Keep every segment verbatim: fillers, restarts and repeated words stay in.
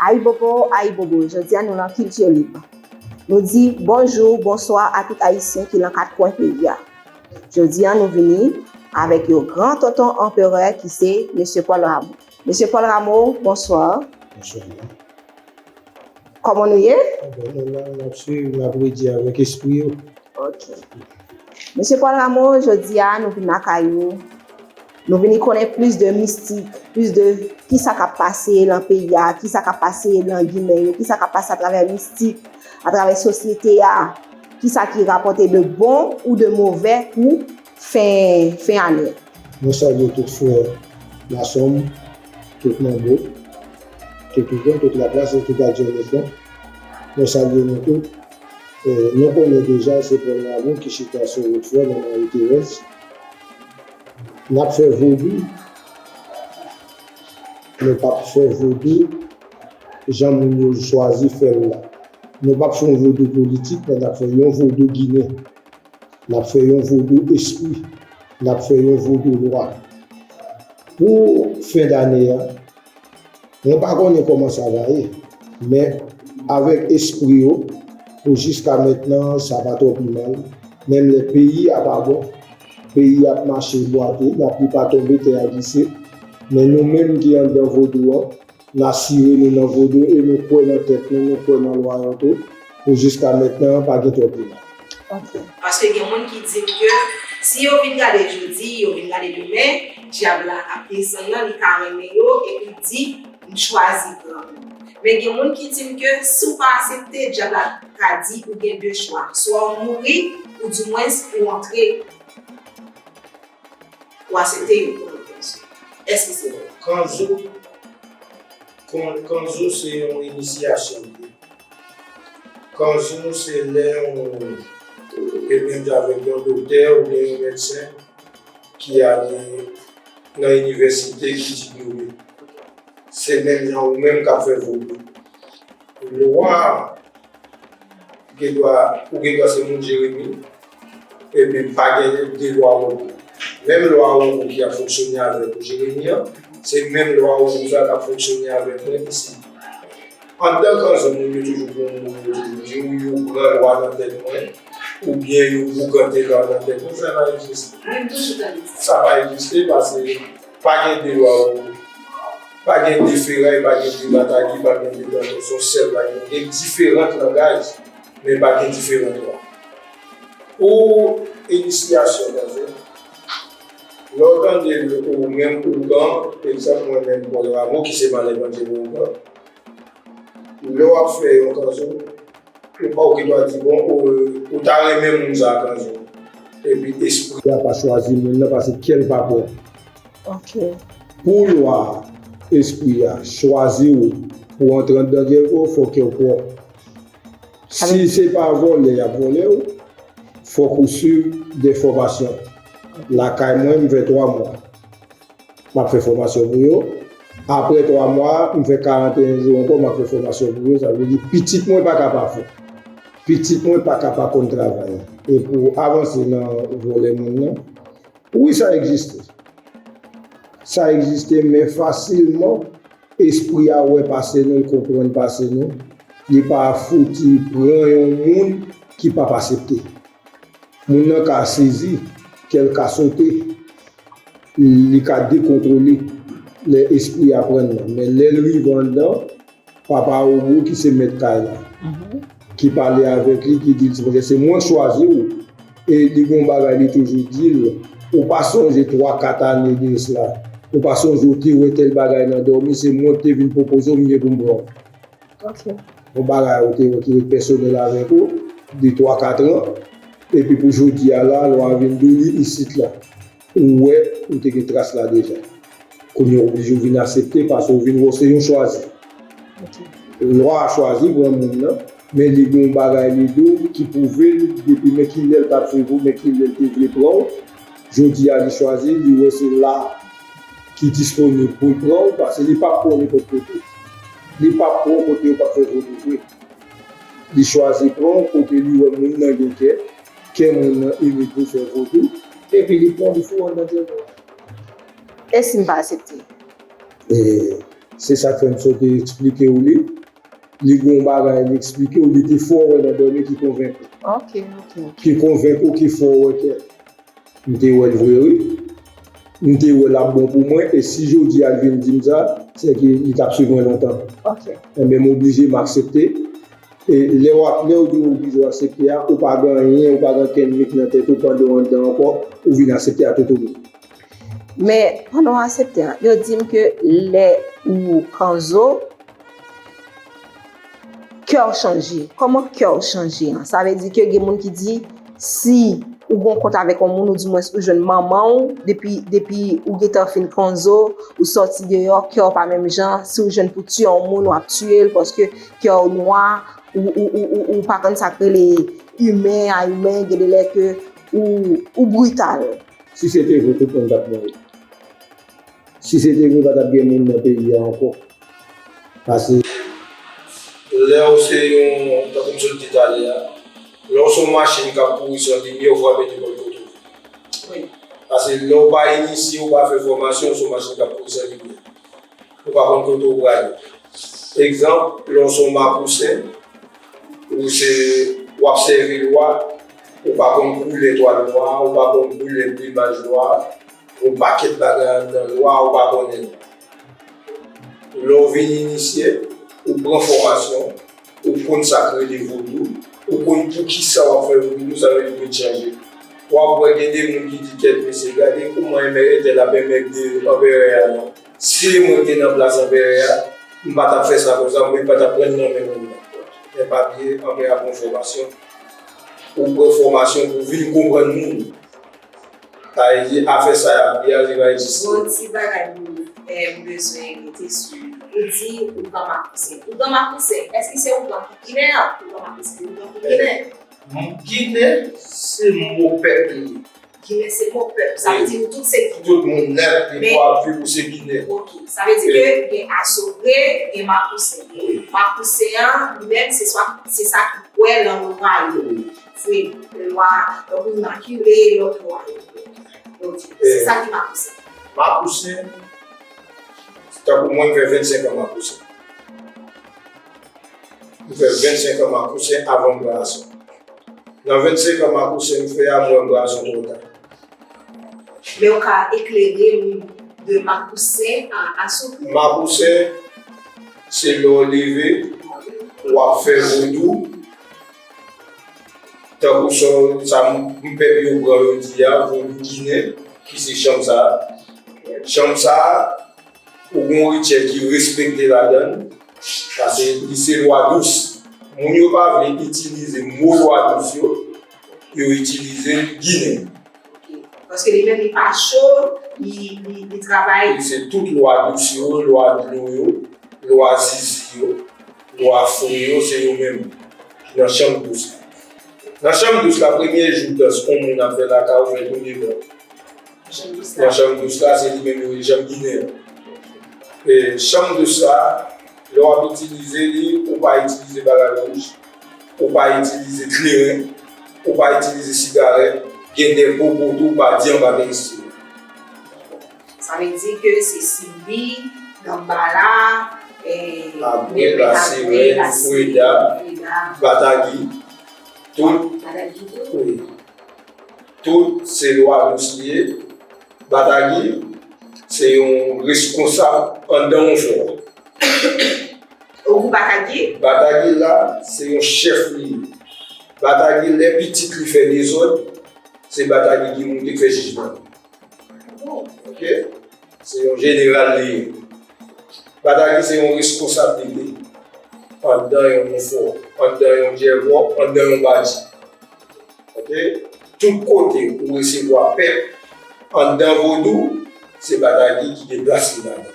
Ayibobo, ayibobo, jodi a nou nan Kilti Lib. Nou di bonjou, bonswa a tout Ayisyen ki nan kat kwen peyi a. Jodi a nou vini avèk yon gran tonton anperè ki se Mesye Paul Rameau. Mesye Paul Rameau, bonswa. Bonswa. Kòman nou ye? Bon, nou la, n ap swiv, n ap redi avèk espri yo. Ok. Mesye Paul Rameau, jodi a nou vin lakay ou. Nou vini konnen plis de mistik, plis de kisa k ap pase nan peyi a, kisa k ap pase nan Ginen yo, kisa k ap pase atravè mistik, atravè sosyete a, kisa ki rapòte de bon ou de movè pou fen, fen ane. Mwen salye tout frè Lasom, tout Manbo, tout Ougan, tout Laplas e tout Adyè Letan. Mwen salye nou tout. Eh, nou konnen deja se Paul Rameau ki chita sou wout frè nan Marie Thérèse. N ap fè vodou, nou p ap fè vodou jan moun yo chwazi fè l la. Nou p ap fè yon vodou politik, men n ap fè yon vodou ginen. N ap fè yon vodou espri. N ap fè yon vodou lwa. Pou fen dane a, mwen pa konnen kòman sa va ye, men avèk espri yo, pou jiska mentnan, sa pa twò pi mal. Menm lè peyi a pa bon, peyi ap mache bwate, lapli pa tonbe, tè a glise. Men nou menm ki anndan vodou an, n asire nou nan vodou e nou kwè nan tèt nou, nou kwè nan lwa yo tou. Pou jiska mentnan, pa gen twòp deba. Ok. Paske gen moun ki di m ke si yo vin gade jodi, yo vin gade demen, dyab la ap desann nan, li ka renmen yo, epi l di, "M chwazi pran." Men gen moun ki di m ke si w pa aksepte, dyab la ka di ou gen de chwa. Swa w mouri, oudimwens ou antre. Ou aksepte yo pou nou konsa. Èske se vre? Kanzo, kan-, kanzo se yon inisyasyon li ye. Kanzo se lè yon, e menm jan avèk yon doktè oubyen yon medsen ki ale nan inivèsite ki diplome. Se menm jan ou menm k ap fè vodou. Lwa, gen dwa, ou gen dwa se moun Jeremi, epi pa gen de lwa Wogo. Menm lwa Wogo ki ap fonksyone avèk ou Jeremi an, se menm lwa Wogo sa k ap fonksyone avèk mwen isi. Anndan kanzo moun yo toujou gen yon moun yo toujou di ou yo pran lwa nan tèt mwen, oubyen yo boukante lwa nan tèt mwen, sa pa egziste. Mwen toujou tande sa. Sa pa egziste paske pa gen de lwa Wogo. Pa gen de feray, pa gen de batagi, pa gen de danno, se yon sèl bagay. Gen diferan langaj, men pa gen diferan lwa. Pou inisyasyon kanzo, lè w tande ou menm ougan, egzanp mwen menm Paul Rameau ki se malè pandye ougan, lè w ap fè yon kanzo, ou pa, ou gen dwa di, bon, ou, ou ta renmen moun sa a kanzo. Epi espri a pa chwazi moun nan paske kè l pa pwòp. Ok. Pou lwa espri a chwazi w pou antre anndan dyèl ou, fò kè w pwòp. Si se pa vòlè y ap vòlè w, fòk ou swiv de fòmasyon. Lakay mwen, m fè twa mwa. M ap fè fòmasyon pou yo. Apre twa mwa, m fè karanteyen jou ankò, m ap fè fòmasyon pou yo. Sa vle di, pitit mwen pa ka pa fè. Pitit mwen pa ka pa konn travay. E pou avanse nan vòlè moun nan, wi, sa egziste. Sa egziste, men fasilman, espri a wè pase nou, l konprann pase nou. Li pa fouti pran yon moun ki p ap aksepte. Moun nan ka sezi, kè l ka sote, li ka dekontwole lè espri a pran l nan. Men lè l rive anndan, Papa Ogo ki se mèt kay la. Mhm. ki pale avèk li, ki di l, "Monchè, se mwen k chwazi w." E li gen yon bagay li toujou di l, "Ou pa sonje twa, kat ane de sla, ou pa sonje ou te wè tèl bagay nan dòmi, se mwen ki te vin pwopoze w, m gen pou m pran w." Ok. Yon bagay ou te wè ki ret pèsonèl avèk ou, de twa, kat an, epi pou jodi a la, lè w a vin di w li isit la, ou wè, ou te gen tras la deja. Kounye a w oblije w vin aksepte, paske w vin wè w se yon chwazi. Ok. Lè w a chwazi pran moun nan, men li gen yon bagay li di w ki pwouve l depi men kilè l t ap swiv ou, men kilè l te vle pran w. Jodi a li chwazi, li wè se la ki disponib pou l pran w, paske li p ap pran w nenpòt kote. Li p ap pran w kote yo p ap fè vodou vre. Li chwazi pran w kote li wè moun nan gen kè, kè moun nan imit pou fè vodou, epi li pran w, li foure w anndan dyòl. E si m pa aksepte? E se sa k fè m sot eksplike w li. Li gen yon bagay li eksplike w, li te fè w wè nan dòmi ki konvenk ou. Ok, ok, ok. Ki konvenk ou, ki fè w wè kè. M te wè l vre, wi. M te wè l ap bon pou mwen, e si jodi a l vin di m sa, se ke li t ap swiv mwen lontan. Ok. Enben, m oblije, m aksepte. E lè w ap, lè w di w oblije w aksepte a, ou pa gen anyen, ou pa gen okenn mit nan tèt ou pandan w anndan ankò, ou vin aksepte a tout ou bon. Men, pandan w aksepte a, yo di m ke lè ou kanzo, kè w chanje. Kòman kè w chanje an? Sa vle di ke gen moun ki di, si ou gen yon kont avèk yon moun, oudimwens ou jwenn manman w, depi, depi ou gentan fin kanzo, ou sòti deyò, kè w pa menm jan. Si ou jwenn pou tiye yon moun, w ap tiye l, paske kè w nwa, ou, ou, ou, ou, ou pa konn sa k rele imen a imen, gen de lè ke ou, ou brital. Si se te vre, tout moun t ap mouri. Si se te vre, pa t ap gen moun nan peyi a ankò. Paske lè w se yon, tankou m sot di talè a, lè w se yon machin k ap kouri san limyè, ou frape nenpòt kote w vle. Wi. Paske lè w pa inisye, ou pa fè fòmasyon, w se yon machin k ap kouri san limyè. Ou pa konn kote w prale. Egzanp, lè w se yon makousen, ou se, w ap sèvi lwa, ou pa konn koulè twal nwa a, ou pa konn koulè plimaj lwa a, yon pakèt bagay anndan lwa a, ou pa konnen l. Lè w vin inisye, ou pran fòmasyon, ou konn sa k rele vodou, ou konn poukisa w ap fè vodou, sa vle di w vin chanje. W ap wè gen de moun ki di, "Kèt mesye, gade kouman enmè entèl ap enmède anperè a non. Si se mwen ki te nan plas anperè a, m pa t ap fè sa konsa, mwen pa t ap pran l nan men moun nan." Men pa bliye, anperè a pran fòmasyon. Ou pran fòmasyon pou w vin konprann moun. Sa vle di, afè sa y ap di a, li pa egziste. Bon, ti bagay pou, eh, m bezwen rete sou. Ou di ougan makousen. Ougan makousen, èske se ougan ki ginen an? Ougan makousen, se ougan ki ginen. Ginen, se mo pèp li ye. Ginen, se mo pèp. Sa vle di nou tout se ginen. Tout moun nèt, li pou ap viv ou se ginen. Ok. Sa vle di ke gen asogre, gen makousen. Makousen an, li menm, se swa, se sa ki kwè nan lwa yo. Wi. Lwa, tankou imakile, lòt lwa yo. Donk, se sa ki makousen. Makousen, tankou mwen, m fè vennsenk an makousen. M fè vennsenk an makousen avan m pran asou. Nan vennsenk an makousen m fè a, mwen m pran asou twò ta. Men w ka eklere m de makousen a asou? Makousen, se lè w leve, w ap fè vodou, tankou sa, sa m, m pèp yo pran yo di a, vodou ginen, ki se chanm sa a. Chanm sa a, ou gen yon rityèl ki respekte ladan l, paske li se lwa dous. Moun yo pa vle itilize mo lwa dous yo, yo itilize ginen. Ok. Paske li menm li pa cho, li, li, li travay. Li se tout lwa dous yo, lwa dlo yo, lwa zizi yo, lwa fre yo, se yo menm. Nan chanm dous la. Nan chanm dous la, premye jou dans, yon moun ap fè lakay ou, fè tounen bò. Nan chanm dous la, se li menm yo rele chanm ginen an. E chanm dous la, lè w ap itilize li, ou pa itilize bagay wouj, ou pa itilize kleren, ou pa itilize sigarèt, gen de popo tou, ou pa di anba menm estil. Sa vle di ke se sibi, danmbala, eh, abwe, lasirèn, fweda, batagi, tout. Batagi tou? Wi. Tout se lwa dous li ye. Batagi, se yon reskonsab anndan yon fwa. Ou Batagi? Batagi la, se yon chèf li ye. Batagi, lè pitit li fè dezòd, se Batagi ki moute k fè jijman. Oke? Se yon jeneral li ye. Batagi se yon reskonsablite anndan yon Monfò, anndan yon Djèvò, anndan yon Badi. Oke? Tout kote ou resevwa pèp anndan vodou, se Batagi ki gen plas li ladan.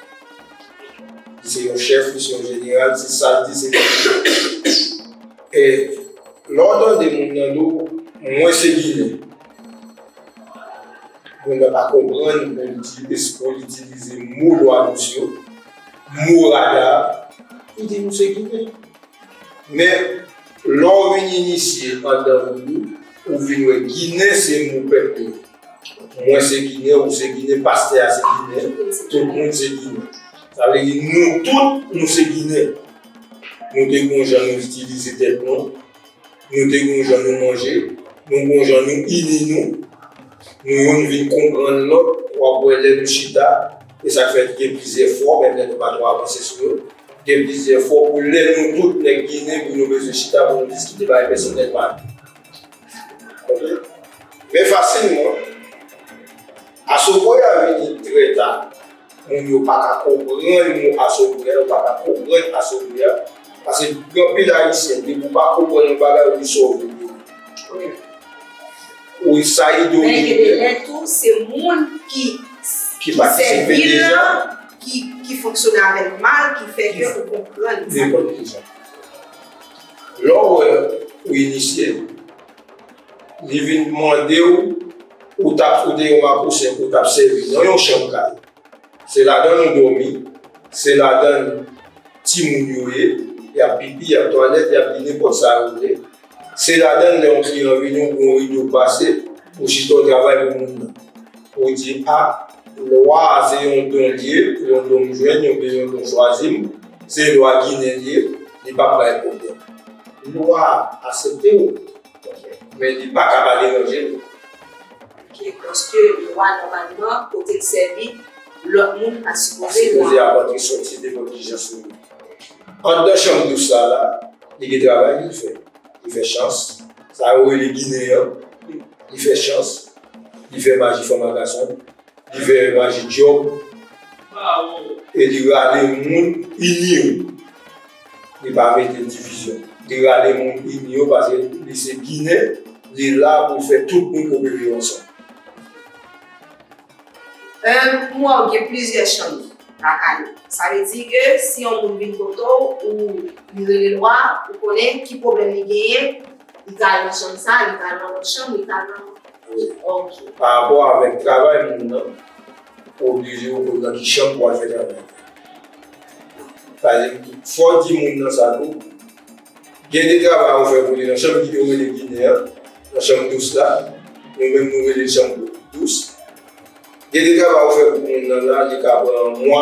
Li se yon chèf, li se yon jeneral, se sa l di, se sa l di. E lè w tande moun nan di w, mwen se Ginen. Moun nan pa konprann pou l di, pou l itilize mo lwa dous yo, mo rada, li di nou se Ginen. Men, lè w vin inisye anndan vodou, ou vin wè Ginen se mo pèp li. Mwen se Ginen, ou se Ginen, pastè a se Ginen, tout moun se Ginen. Sa vle di nou tout, nou se Ginen. Nou te gon jan nou itilize tèt nou, nou te gon jan nou manje, nou gon jan nou ini nou, nou youn vin konprann lòt, w ap wè lè nou chita, e sa k fè gen plizyè fwa, menm lè nou pa twò avanse sou yo, gen plizyè fwa pou lè nou tout nèg Ginen, pou nou bezwen chita, pou nou diskite bagay pèsonèl pa nou. Oke? Men fasilman, Asobre a vini trè ta. Moun yo pa ka konprann mo Asobre a, yo pa ka konprann Asobre a. Paske gen anpil Ayisyen, depi w pa konprann yon bagay, ou di sa w vle di. Wi, sa ido. Men gen de lè tou, se moun ki, ki ki patisipe sèvi l deja, lan, ki, ki fonksyone avè l mal, ki fè ke ou konprann sa. Nenpòt ki jan. Lè w wè ou inisye, li vin mande w, ou t ap, ou te yon makousen, ou t ap sèvi nan yon chanm kay. Se ladan l ou dòmi, se ladan l timoun yo ye, y ap pipi, y ap twalèt, y ap di nenpòt sa yo vle. Se ladan l lè yon kliyan vini, ou gen yon rido k pase, ou chita w travay pou moun nan. Ou di, a, lwa a se yon don l ye, yon don m jwenn, oubyen yon don chwazi m, se lwa Ginen l ye, li p ap bay pwoblèm. Lwa a aksepte w, men li pa ka pa deranje l. Oke, paske lwa nòmalman, kote l sèvi, lòt moun pa sipoze. Pa sipoze ap antre soti nenpòt ki jan sou li. Anndan chanm dous sa la, li gen travay li fè. Li fè chans. Sa yo rele Ginen an. Li fè chans. Li fè maji fanm ak gason. Li fè maji djòb. E li rale moun ini yo. Li pa mete divizyon. Li rale moun ini yo paske li se Ginen. Li la pou fè tout moun kopere yo ansanm. Em, m wè w gen plizyè chanm lakay ou. Sa vle di ke si yon moun vin kote w, ou li rele lwa, ou konnen ki pwoblèm li genyen, li ka al nan chanm sa, li ka al nan lòt chanm, li ka al nan. Wi. Ok. Pa rapò avèk travay moun nan, ou oblije ou konn nan ki chanm pou al fè travay. Sa vle di, fò w di moun nan sa tou. Gen de travay ou fè pou li nan chanm ki yo rele Ginen an, nan chanm dous la, nou menm nou rele l chanm dous. Gen de travay ou fè pou moun nan la, li ka pran mwa,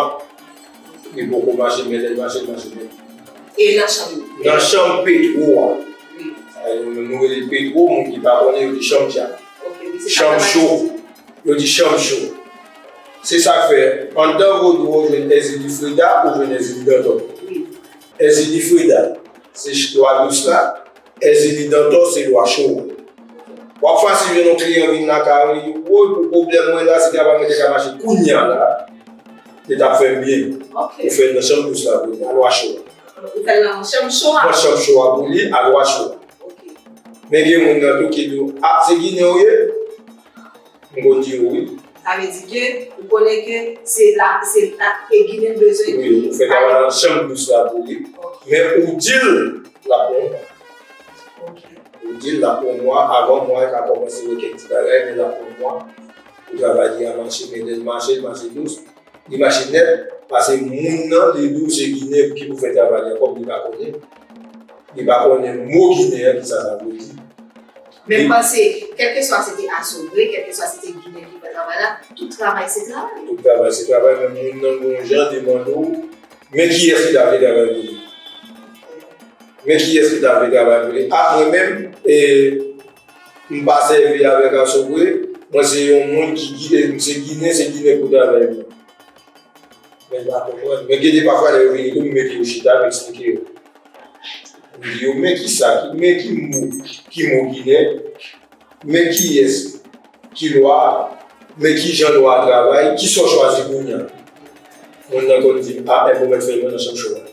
li poko mache, men lè l mache, l mache byen. E nan chanm li? Nan chanm petwo a. Wi. Sa yo menm nou rele l petwo, moun ki pa konnen yo di chanm djab. Ok, wi, se sa. Chanm cho. Yo di chanm cho. Se sa k fè, anndan vodou, ou jwenn Èzili Freda, ou jwenn Èzili Dantò. Wi. Èzili Freda, se ch-, lwa dous la, Èzili Dantò se lwa cho. W ap fasil jwenn yon kliyan vin lakay ou, li di, woy, pou pwoblèm mwen la, si travay mwen te ka mache kounye a la, li t ap fè m byen. Ok. Ou fè l nan chanm dous la pou li, a lwa cho. Ou fè l nan chanm cho a? Nan chanm cho a pou li, a lwa cho. Ok. Men gen moun nan tou ki di w, a, se Ginen w ye? M konn di yo wi. Sa vle di ke ou konnen ke se la, se la ke Ginen bezwen. Wi, ou fè travay nan chanm dous la pou li. Ok. Men ou di l l ap pran yon mwa. Ok. Ou di l l ap pran yon mwa, avan mwa a ka kòmanse wè kèk ti bagay, men l ap pran yon mwa pou travay li a mache, men lè l mache, l mache dous. Li mache nèt, paske moun nan, li di w se Ginen ki pou fè travay la, kòm li pa konnen. Li pa konnen mo Ginen an, kisa sa vle di. Men m panse, kèlkeswa se te Asobre, kèlkeswa se te Ginen ki fè travay la, tout travay se travay. Tout travay se travay, men moun nan gon jan de mande w, men kiyès ki ta vle travay pou li. Men kiyès ki ta vle travay pou li. A, mwen menm, e, m pa sèvi avèk Asobre, mwen se yon moun ki, ki, e, m se Ginen, se Ginen pou travay mwen. Men m pa konprann. Men gen de pafwa lè yo vini tou, m mete yo chita, m eksplike yo. M di yo, men ki sa, men ki mo, ki mo ginen, men kiyès, ki lwa, men ki jan lwa a travay, ki sa w chwazi kounye a. Moun nan konn di m, a, enben w mèt fè l mwen nan chanm cho a.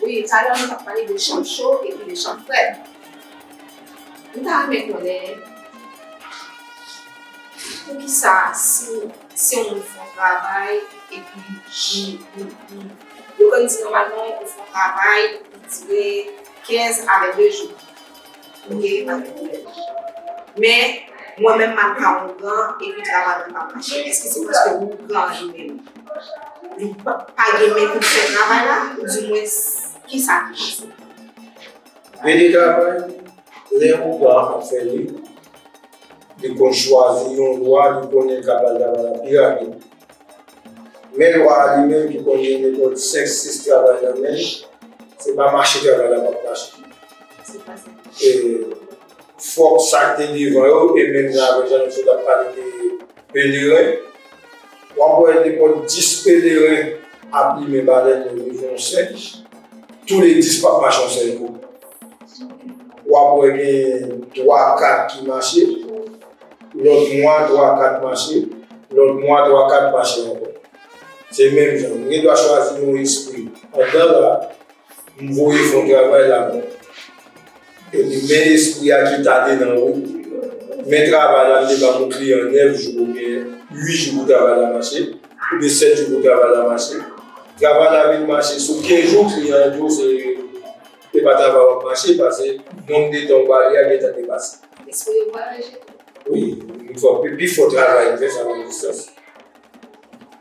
Wi, talè nou t ap pale de chanm cho epi de chanm frèt. M ta renmen konnen poukisa si, si yon moun fè yon travay epi li, li, li, yo konn di nòmalman ou fè yon travay li dire kenz a vennde jou. Ok, pa gen pwoblèm. Men, mwen menm m al ka oungan epi travay mwen pa mache. Èske se paske oungan an li menm li pa, pa gen men pou l fè travay la? Ou di mwen, ki sa ki pase? Vennde travay, lè oungan an ap fè li, li konn chwazi yon lwa, li konnen l ka ba l travay la pi rapid. Men lwa a li menm ki konn gen nenpòt senk, sis travay nan men l, se pa mache travay la p ap mache. E fòk sa k te devan yo, e menm jan avèk jan nou sot ap pale de peleren, w ap wè nenpòt dis peleren ap limen balèn yo rive yon senk, tou le dis p ap mache yon sèl kou. W ap wè gen twa, kat ki mache, lòt mwa twa, kat mache, lòt mwa twa, kat mache ankò. Se menm jan. M gen dwa chwazi yon espri anndan la, m voye fè yon travay la bon. Epi men espri a ki ta dedan wi. Men travay la, m te ban yon kliyan nèf jou oubyen uit jou pou travay la mache, oubyen sèt jou pou travay la mache. Travay la vin mache sou kenz jou, kliyan an di w se, se pa travay w ap mache, paske nonb de tan w ba li a gentan depase. Espri yo vwayaje. Wi, pi fò, pi, pi fò travay m fè sa long distans.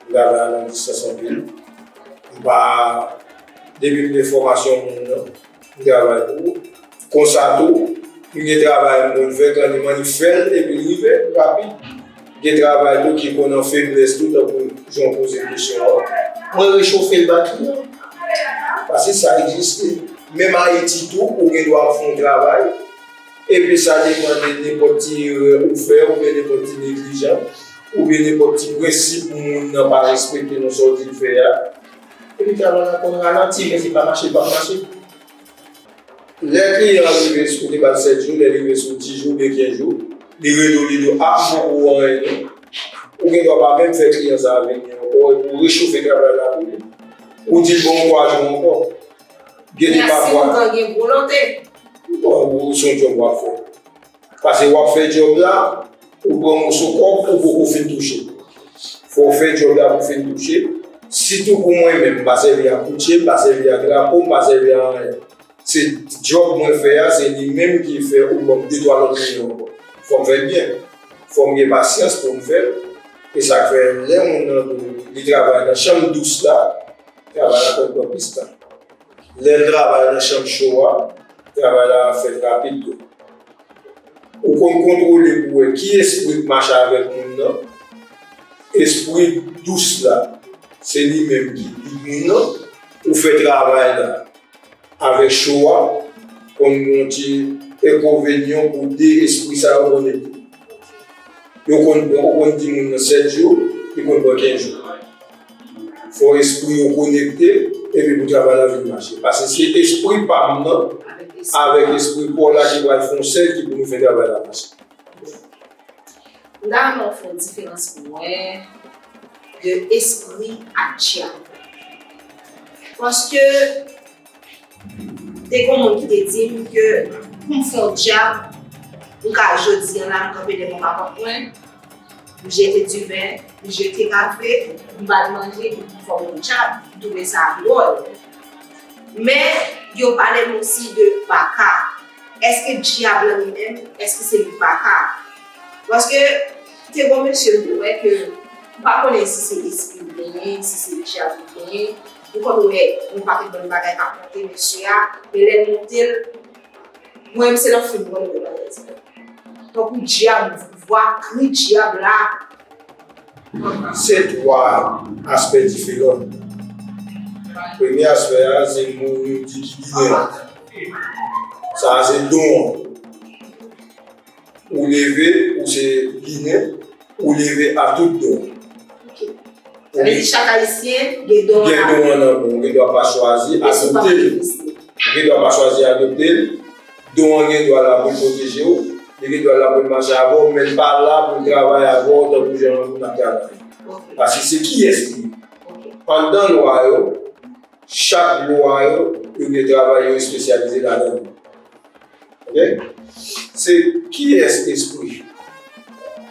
M travay a long distans anpil. M pa, depi m gen fòmasyon moun nan, m travay pou ou. Konsa tou, m gen travay m konn fè, kanmenm annik fè l epi l rive rapid. Gen travay tou ki konn an feblès tou, tankou jan w poze kesyon an. Mwen rechofe l ba kliyan. Paske sa egziste. Menm Ayiti tou, ou gen dwa ap fè yon travay, epi sa depann de nenpòt ti erè ou fè, oubyen nenpòt ti neglijans, oubyen nenpòt ti prensip moun nan pa respekte nan sa w di l fè a. Epi travay la konn ralanti, men se pa mache, l p ap mache. Lè kliyan an rive sou, ou te ba l sèt jou, lè l rive sou dis jou oubyen kenz jou, li rele w, li di w, a, m poko wè anyen non. Ou gen dwa pa menm fè kliyan sa a vini ankò, epi w rechofe travay la pou li. Ou di l bon twa jou ankò. Gen de pafwa. Mèsi, ou gen volonte. Bon, ou se yon djòb w ap fè. Paske w ap fè djòb la, ou pran moso kòb, ou poko fin touche. Fò w fè djòb la pou w fin touche. Sitou pou mwen menm, m pa sèvi a koutje, m pa sèvi a drapo, m pa sèvi a anyen. Se djòb mwen fè a, se li menm ki fè ou ban m de twa lòt milyon ankò. Fò m fè l byen. Fò m gen pasyans pou m fè l. E sa k fè lè moun nan li travay nan chanm dous la, travay la konn pran plis tan. Lè l travay nan chanm cho a, travay la ap fèt rapid tou. Ou konn kontwole pou wè ki espri k mache avèk moun nan. Espri dous la, se li menm ki gid moun nan. Ou fè travay la avèk cho a, konn gen yon ti enkonvenyan pou de espri sa yo konn ede. Yo konn pran, ou konn di moun nan sèt jou, li konn pran kenz jou. Fò espri yo konekte, epi pou travay la vin mache. Paske se espri pa m nan, avèk espri pa w la ki pral fè yon sèl ki pou nou fè travay la mache. M ta renmen w fè yon diferans pou mwen de espri ak dyab. Paske te gen yon moun ki te di m ke pou m fè yon dyab, m ka jodi a la, m kanpe devan papòt mwen, m jete diven, m jete kafe, m ba l manje, m fè yon dyab, m twouve sa dwòl. Men, yo pale m osi de baka. Èske dyab lan li menm, èske se li baka? Paske te gon mesye m te wè ke m pa konnen si se espri li genyen, si se dyab li genyen. Ou konn wè yon pakèt bann bagay k ap monte mesye a, men lè l monte l, mwen menm se nan fim mwen m wè bagay sa. Tankou dyab, vwa kri dyab la. Se twa aspè diferan. Premye aspè a se moun yo di ki ginen an. Sa a se don an. Ou leve, ou se ginen, ou leve a tout don. Sa vle di chak ayisyen gen don an nan men l. Gen don an nan men w, ou gen dwa pa chwazi adopte l. Ou gen dwa pa chwazi adopte l. Don an gen dwa la pou l pwoteje w, li gen dwa la pou l mache avè w, men l pa la pou l travay avè w tankou jan n ap travay. Paske se kiyès li ye. Anndan lwa yo, chak lwa yo, yo gen travay yo espesyalize ladan yo. Ok? Se kiyès espri?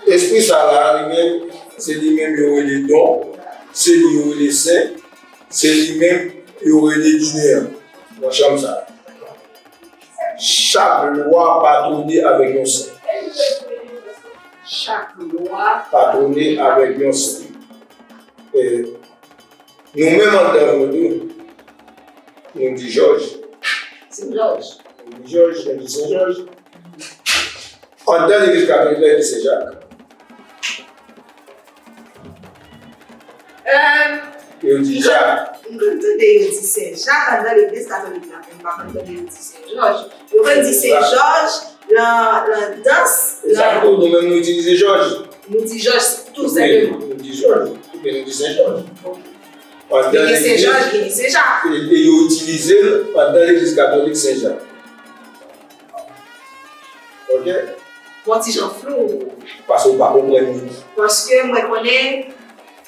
Espri sa la, li menm, se li menm yo rele don, se li yo rele sen, se li menm yo rele ginen an nan chanm sa. Chak lwa patwone avèk yon sen. Chak lwa patwone avèk yon sen. E, nou menm anndan vodou, nou di Jòj. Sen Jòj. Nou di Jòj, nou di Sen Jòj. Anndan legliz katolik la, yo di Sen Jak. Yo di Jak. M konn tande yo di Sen Jak anndan legliz katolik la, men m pa konn tande yo di Sen Jòj. Yo konn di Sen Jòj nan, nan dans. Sa tou, nou menm nou itilize Jòj. Nou di Jòj, tou senpleman. Nou di Jòj, oubyen nou di Sen Jòj. Anndan legliz, e yo itilize l anndan legliz katolik Sen Jak. Ok? Bon, ti jan flou. Paske ou pa konprann li. Paske mwen konnen,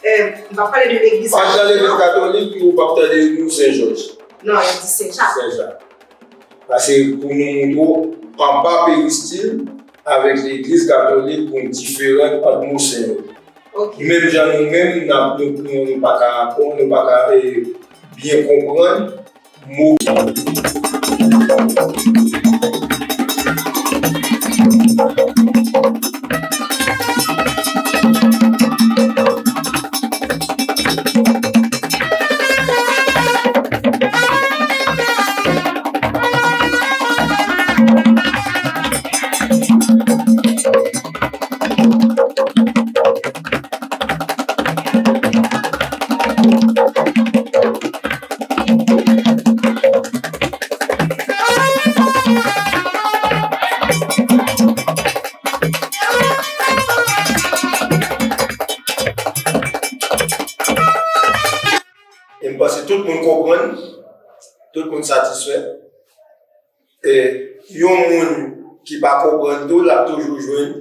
euh, m pa pale de legliz katolik. Anndan legliz katolik, ou p ap tande nou Sen Jòj. Non, y ap di Sen Jak. Sen Jak. Paske pou nou montre w, anba peristil avèk legliz katolik, gon diferan ant mo sen yo. Ok. Menm jan nou menm, n ap, nou, nou, nou pa ka, nou pa ka, eh, byen konprann. Mo. E m panse tout moun konprann, tout moun satisfè. E yon moun ki pa konprann tou, l ap toujou jwenn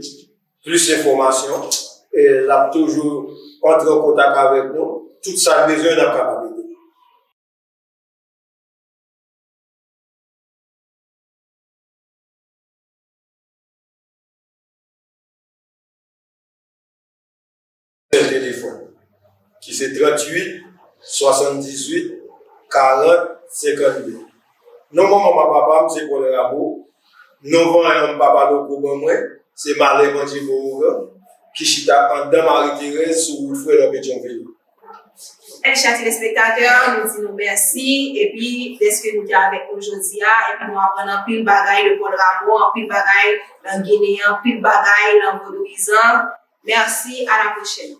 plis enfòmasyon, e l ap toujou antre an kontak avèk nou. Tout sa l bezwen, n ap kapab ede l. Telefòn, ki se tranntuit, swasanndizuit, karant, senkannde. Non manman m ak papa m se Paul Rameau. Non vanyan m papa Loko ban mwen, se Malè Mandjego Ougan, ki chita anndan Mari Terèz sou wout Frè nan Petyonvil. Chè telespektatè, nou di nou mèsi, epi dèske nou te avèk nou jodi a, epi nou aprann anpil bagay de Paul Rameau, anpil bagay nan Ginen, anpil bagay nan vodouyizan. Mèsi, à la prochaine.